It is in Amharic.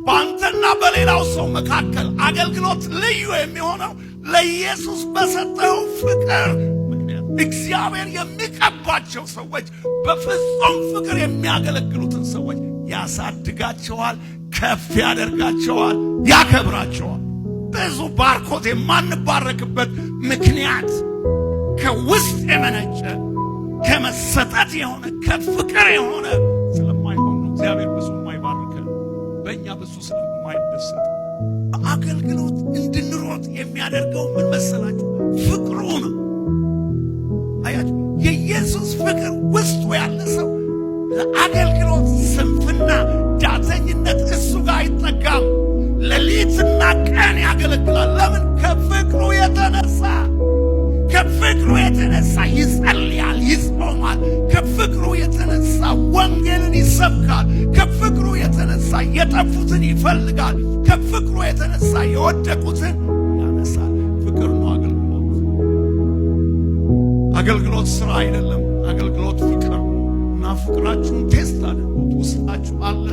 በአንተና በሌላው ሰው መካከል አገልግሎት ልዩ የሚሆነው ለኢየሱስ በሰጠው ፍቅር ምክንያት። እግዚአብሔር የሚቀባቸው ሰዎች በፍጹም ፍቅር የሚያገለግሉትን ሰዎች ያሳድጋቸዋል፣ ከፍ ያደርጋቸዋል፣ ያከብራቸዋል። ብዙ ባርኮት የማንባረክበት ምክንያት ከውስጥ የመነጨ፣ ከመሰጠት የሆነ፣ ከፍቅር የሆነ ስለማይሆን ነው። እግዚአብሔር ብዙ የማይባርከን በእኛ ብዙ ስለማይደሰት። በአገልግሎት እንድንሮጥ የሚያደርገው ምን መሰላችሁ? ፍቅሩ ነው። አያችሁ፣ የኢየሱስ ፍቅር ውስጡ ያለ ሰው ለአገልግሎት ስንፍና፣ ዳተኝነት እሱ ጋር አይጠጋም። ሌሊትና ቀን ያገለግላል። ለምን? ከፍቅሩ የተነሳ። ከፍቅሩ የተነሳ ይጸልያል፣ ይጾማል። ከፍቅሩ የተነሳ ወንጌልን ይሰብካል። ከፍቅሩ የተነሳ የጠፉትን ይፈልጋል። ከፍቅሩ የተነሳ የወደቁትን ያነሳል። ፍቅር ነው አገልግሎት። አገልግሎት ስራ አይደለም። አገልግሎት ፍቅር ነው እና ፍቅራችሁን test አድርጉት። ውስጣችሁ አለ።